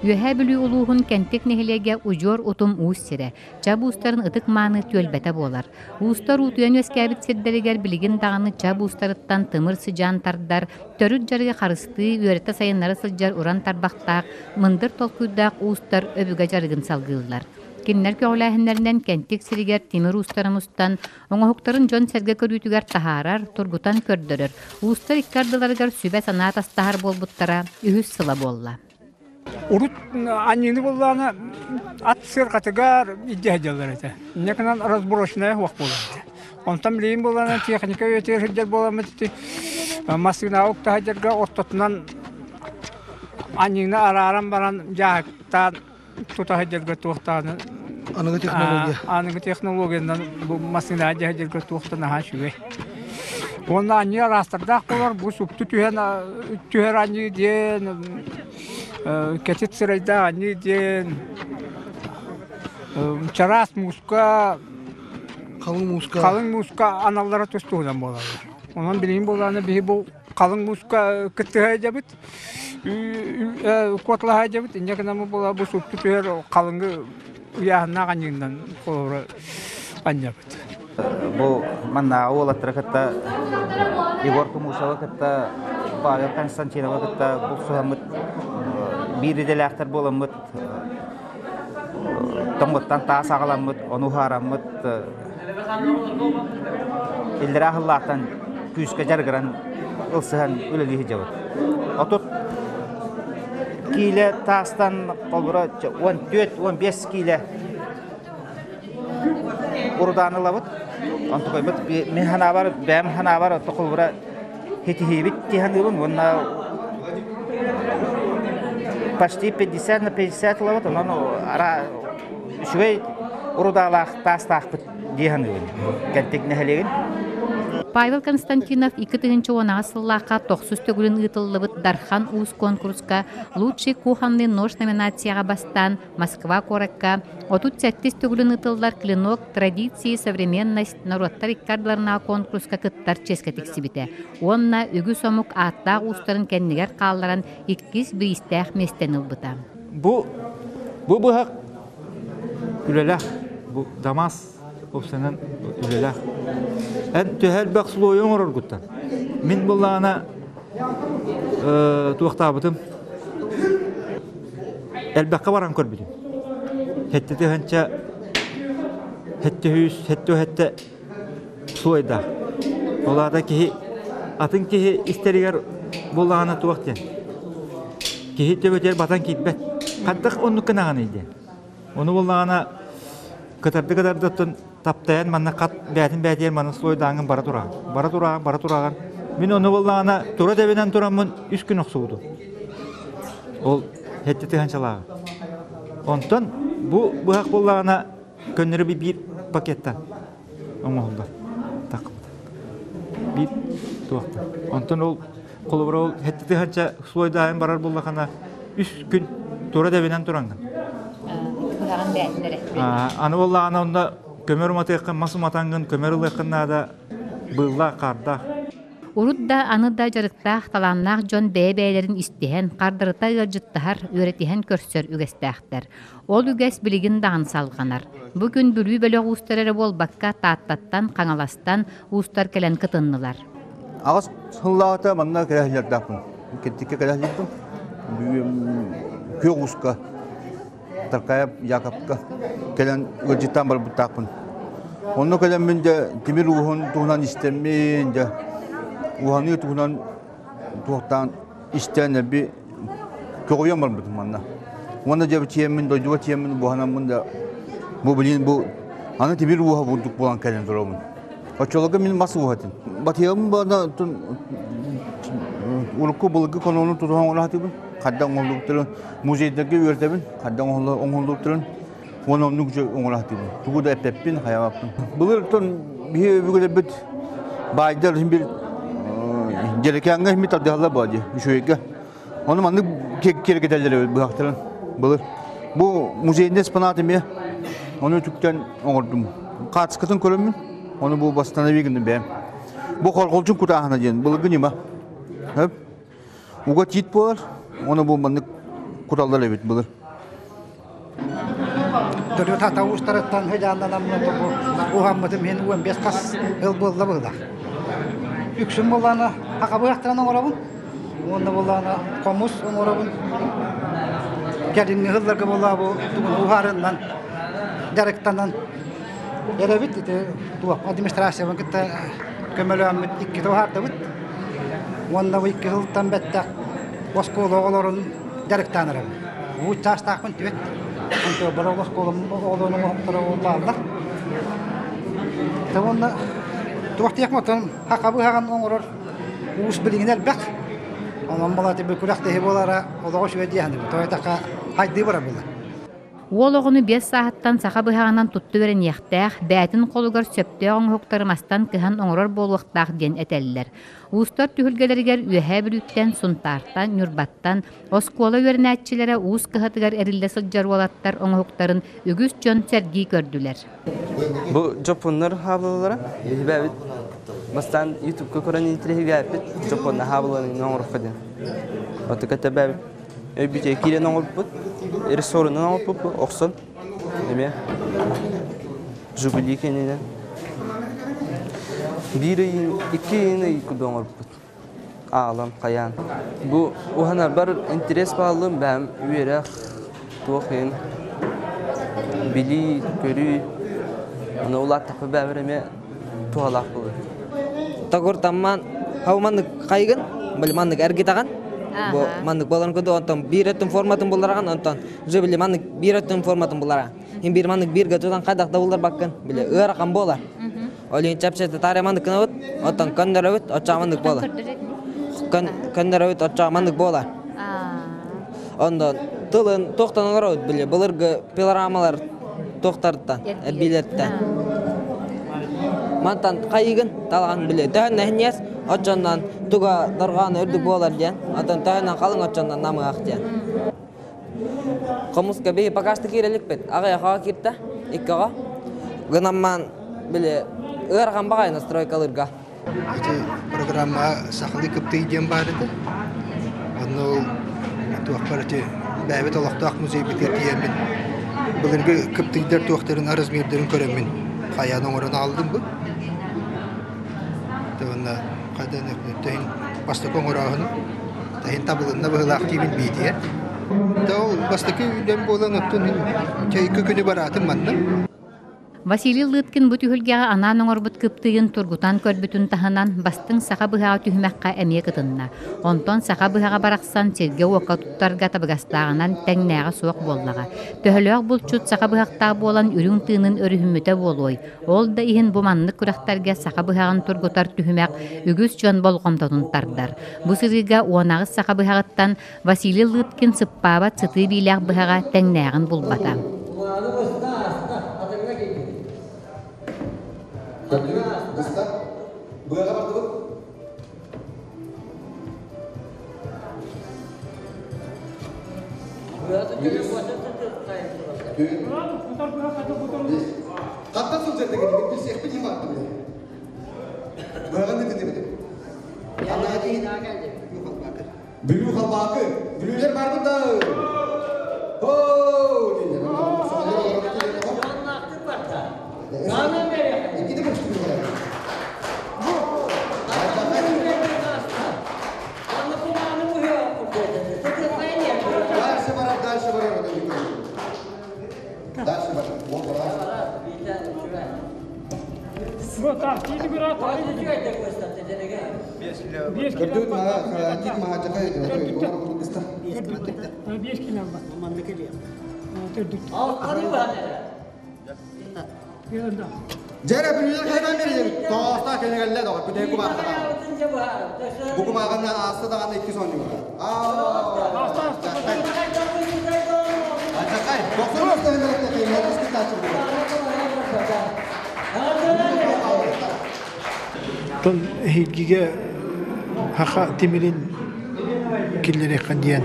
Үөһээ Бүлүү улууһун Кэнтик нэһилиэгэ удьуор утум уус сирэ, Чап уустарын ытык-мааны түөлбэтэ буолар. Уустар уутуйан үөскээбит сирдэригэр билигин даҕаны чап уустарыттан тымыр сыдьаан тардар, төрүт дьарыгы харыстыы, үөрэтэ-сайыннара сылдьар уран тарбахтаах, мындыр толкуйдаах уустар өбүгэ дьарыгын салгыыллар. Кинилэр көҕүлээһиннэринэн Кэнтик сиригэр тимир уустара мустан, оҥоһуктарын дьон-сэргэ көрүүтүгэр таһаарар, тургутан көрдөрөр, уустар икки ардыларыгар сүбэ-санаа атастаһар буолбуттара үһүс сыла буолла. Урут анньыыны буллаана ат сыарҕатыгар илдьэ сылдьаллар этэ. Инньэ гынан разбросанная суох буолар этэ. Онтон билигин буоллаана техника үйэтигэр сылдьар буоламмыт ити массыынаҕа укта сылдьарга ортотунан анньыыны арааран баран дьааһыктаан тута сылдьарга туохтааны Аныгы технология. Аныгы технологиянан бу массыынаҕа дьаһайдарга туох да наһаа үчүгэй. Уонна анньыы араастардаах буолар, бу супту түһэн түһэр анньыы диэн, кэтит сырайдаах анньыы диэн, чараас мууска, Халыҥ мууска. Халыҥ мууска аналлара тус-туһунан буолаллар. Онон билигин буоллаҕына биһи бу халыҥ мууска кыттыһа сылдьабыт. Куоталаһа сылдьабыт. Инньэ гынан буола бу супту түһэр халыҥы ыйааһыннаах анньыынан холобура анньабыт. Бу маннааҕы уолаттары кытта Егор Тумусовы кытта Павел Константиновы кытта булсуһаммыт биир идэлээхтэр буоламмыт тоҥуттан таас аҕаламмыт, ону уһаараммыт иллэрээ сыллаахтан күүскэ дьарыгыран ылсыһан үлэлии сылдьабыт. 30 киилэ таастан холбура 14-15 киилэ урудаан ылабыт. Онтукайбыт мин ханаабар, бэйэм ханаабар холбура хитиһиибит тиһаныыбын уонна почти 50 на 50 ылабыт, онон ара үчүгэй урудаалаах таастаахпыт дии саныыбын. Кэнтик нэһилиэгин. Павел Константинов 2018 сыллаахха тохсус төгүлүн ыытыллыбыт Дархан Уус куонкуруска «Лучший кухонный нож» номинацияҕа бастаан Москва куоракка 37 төгүлүн ыытыллар «Клинок традиции современность» норуоттар икки ардыларынааҕы куонкуруска кыттар чиэскэ тиксибитэ уонна үгүс омук ааттаах уустарын кэннигэр хаалларан иккис бириистээх миэстэни ылбыта. Бу бу быһах үлэлээх бу Дамас опсанан үлэлээх. Эн төһө элбэх слойу оҥороргуттан. Мин буллаҕына туохтаабытым элбэххэ баран көрбүтүм. Хэттэ тыһанча хэттэ сүүс хэттэ хэттэ слойдаах. Ол аата киһи атын киһи истэригэр буоллаҕына туох диэн. Киһи төбөтүгэр батан киирбэт. Хайдах оннук гынаҕыный диэн. Ону буоллаҕына кытарды-кытардыттан таптайан манна хат бээтин бээтигэр манна слойдааҥҥын бара тураҕын. Бара тураҕын, бара тураҕын. Мин ону буоллаҕына тура тэбинэн тураммын үс күн охсубутум. Ол хэттэ тыһанчалааҕы. Онтон бу быһах буоллаҕына көннөрү биир пакеттан оҥоһуллар такпыт биир туохтан онтон ол холобура ол хэттэ тыһанча слойдааһын барар буоллахына үс күн тура дэбинэн тураҥҥын аны буоллаҕына онно көмөр уматыаххын мас уматаҥҥын көмөр ылыаххын наада быыллаах хаардаах Урут да, аны да дьарыктаах, талааннаах дьон бэйэ-бэйэлэрин истиһэн, хардарыта ыалдьыттаһар, үөрэтиһэн көрсөр үгэстээхтэр. Ол үгэс билигин даҕаны салҕанар. Бу күн Бүлүү бөлөх уустара эрэ буолбакка, Тааттаттан, Хаҥаластан уустар кэлэн кытыннылар. Аҕыс сыллааҕыта манна кэлэ сылдьардаахпын. Кэнтиккэ кэлэ сылдьыбытым. Күөх ууска Таркаев Якобка кэлэн ыалдьыттаан барбыттаахпын. Онно кэлэммин дьэ тимир ууһун туһунан истэммин дьэ уһаныы туһунан туохтаан истэн эби көҕүйэн барбытым манна. Уонна дьэ тиэммин дойдуга тиэммин буһанаммын да бу билин бу аны тимир ууһа бурдук буолан кэлэн турамын. Оччолорго мин мас ууһа этим. Батыйабын баана урукку былыргы конону тутуһан оҥоро Хайдах оҥоһуллубуттарын музейдарга үөрэтэбин, хайдах оҥоһуллубуттарын уонна оннук оҥоро сатыыбын. Тугу да эппэппин, хайаабаппын. Былыр биһи өбүгэлэрбит баайдар иһин бир дьэрэкээҥҥэ иһин тардыһаллар буолла дии, үчүгэйгэ. Ону маннык киэргэтэллэр эбит быһахтарын былыр. Бу музейный экспонат эмиэ ону үтүктэн оҥордум. Хаартыскатын көрөммүн, ону бу восстанови гынным бэйэм. Бу хорҕолдьун кутааһына диэн былыргы ньыма. Уга тиит буолар, ону бу маннык. куталлар эбит былыр. Төрүт ата уустарыттан хыдьааннанаммын бу уһаммытым иһин 15 хас ыл буолла быһыылаах. Үксүн буоллаҕына хахабыахтаран оҥоробун. Уонна буоллаҕына хомус оҥоробун. Кэлиҥҥи сылларга буоллаҕа бу тугун уһаарыннан дьарыктанан эрэбит ити туох администрациябын кытта көмөлөөммүт иккитэ уһаардыбыт. Уонна бу икки сылтан бэттэх оскуола оҕолорун дьарыктаан эрэбин. Уу чаастаахпын түөт. Онто бары оскуолам оҕолорун оҥоһуктара бааллар. Уонна туох диэх отон хахабы хаҕан оҥорор уус билигин элбэх. Онон балати бу күрэхтэһии буолара олоҕо үчүгэй дии саныыбын. Тоҕо диэтэххэ хайдыы барар буолар. Уол оҕону 5 сааһыттан саха быһаҕынан тутта үөрэниэхтээх, бэйэтин холугар сөптөөх оҥоһуктары мастан кыһан оҥорор буолуохтаах диэн этэллэр. Уустар түһүлгэлэригэр Үөһээ Бүлүүттэн, Сунтаартан, Ньурбаттан оскуола үөрэнээччилэрэ уус кыһатыгар эриллэ сылдьар уолаттар оҥоһуктарын үгүс дьон сэргии көрдүлэр. Бу дьоппуннар хаабылалара биһибээбит бастаан ютубка көрөн интириэһиргээппит дьоппуонна хаабыланы оҥороххо диэн. Отука тэбээбит өйбүтэ киирэн оҥорбут, рессорунан оҥорбуппут, охсон эмиэ Жигули кэннинэн биир ыйын, икки ыйын ый курдук оҥорбуппут. Аалан, хайаан. Бу уһанарбар интерес бааллым, бэйэм үөрэх, туох иһин билии, көрүү, ону улааттахпа бэйэбэр эмиэ туһалаах буолар. Тогур тамман хау маннык хайгын, били маннык эргитаҕын. Бу маннык болан курдук онтон биир өттүн форматын буллараҕын, онтон уже били маннык биир өттүн форматын буллара. Ин биир маннык бииргэ тутан хайдах да булларбаккын, били ыарахан буолар. Ол иһин чэпчэтэ таарыйа маннык гынабыт, оттон көннөрөбүт, оччоҕо маннык буолар. Көннөрөбүт, оччоҕо маннык буолар. Онон тылын туохтан оҥоробут били былыргы пилорамалар туохтарыттан, эрбиилэриттэн. Мантан хайыгын талаҕын били төһөннө иһинньиэс, оччоннон туга дорҕоон үрдүк буолар диэн, оттон төһөннөн халыҥ оччоннон намыһах диэн. Хомуска биһи пока что киирэ иликпит. Аҕыйах кииртэ, иккиҕэ. Гынамман били ыарахан баҕайы настройкалыырга. Ити программа сахалыы кыптый диэн баар этэ. Онно ол туохпар ити бэйэбит олохтоох музейбытыгар тиийэммин былыргы кыптыйдар туохтарын размердарын көрөммүн хайаан оҥорон аҕаллым бу. Уонна хайдан тэһин бастакы оҥорооһуну тэһин табылынна быһыылаах диибин биитиэ. Ол бастакы үлэм буолан оттон чайкы күнү бараатым манна. Василий Лыткин бу түһүлгэҕэ анаан оҥорбут кыптыйын тургутан көрбүтүн таһынан, бастыҥ саха быһаҕа түһүмэххэ эмиэ кытынна. Онтон саха быһаҕа барахсан сиргэ-уокка туттарга табыгастааҕынан тэҥнээҕэ суох буоллаҕа. Төһөлөөх булчут саха быһахтаах буолан үрүҥ тыынын өрүһүммүтэ буолуой? Ол да иһин бу маннык күрэхтэргэ саха быһаҕын тургутар түһүмэх үгүс дьон болҕомтотун тардар. Бу сырыыга 18 саха быһаҕыттан Василий Лыткин сыппаабат сытыы биилээх быһаҕа тэҥнээҕин булбата. Хантан сылдьар дэгини билсиэхпит имааттым. Быһаҕын дэгини. Бүлүү халбаакы. Бүлүүлэр барбыт да. Дальше барар, дальше барар. Дальше барар. Дьэрэ бүлүүлэр хайдан берилер тооста кэлэгэллэ доҕор бүтэй кумаахтаҕа бу кумааҕына ааста даҕаны икки сонньуга Ачакай, Оттон эһиилгигэ саха тимирин киллэриэххэ диэн,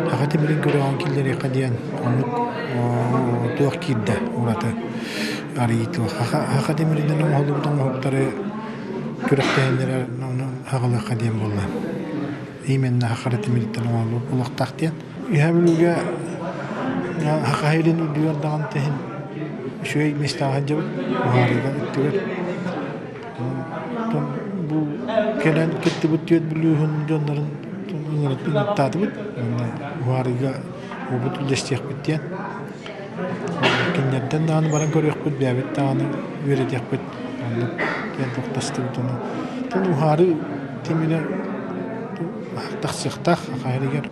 саха тимирин күрэҕин киллэриэххэ диэн оннук туох киирдэ ураты арыйыы туох. Саха тимиринэн оҥоһуллубут оҥоһуктары күрэхтэһиннэрэ аҕалыахха диэн буолла. Именно саха тимириттэн оҥоһуллубут буолуохтаах диэн. Үһэ Бүлүүгэ Саха сирин үрдүгэр даҕаны тэһин үчүгэй миэстэҕэ сылдьабыт уһаарыыга өттүгэр. Оттон бу кэлэн кыттыбыт түөрт Бүлүүһүн дьоннорун ыҥыртаатыбыт уонна уһаарыыга уопут үллэстиэхпит диэн. Кинилэртэн даҕаны баран көрүөхпүт, бэйэбит даҕаны үөрэтиэхпит оннук диэн тохтостубут. Ону уһаарыы тимирэ тахсыахтаах Саха сиригэр.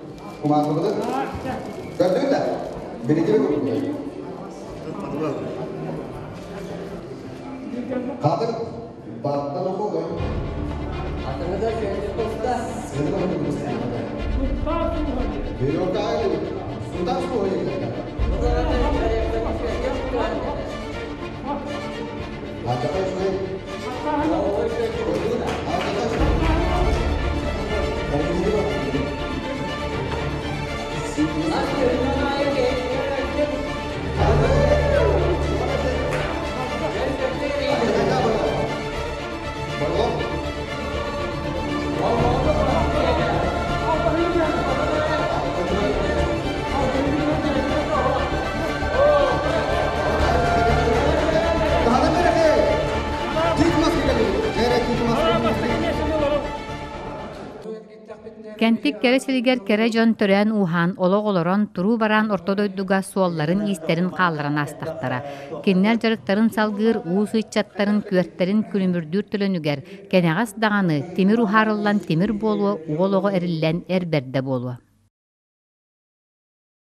Кэнтик кэрэ сиригэр кэрэ дьон төрөөн-ууһаан, олох олорон, туруу бараан орто дойдуга суолларын-иистэрин хаалларан аастахтара. Кинилэр дьарыктарын салгыыр уус ыччаттарын күөртэрин күлүмүрдүүр төлөнүгэр кэнэҕэс даҕаны тимир уһаарыллан тимир буолуо, уол оҕо эриллэн эр бэрдэ буолуо.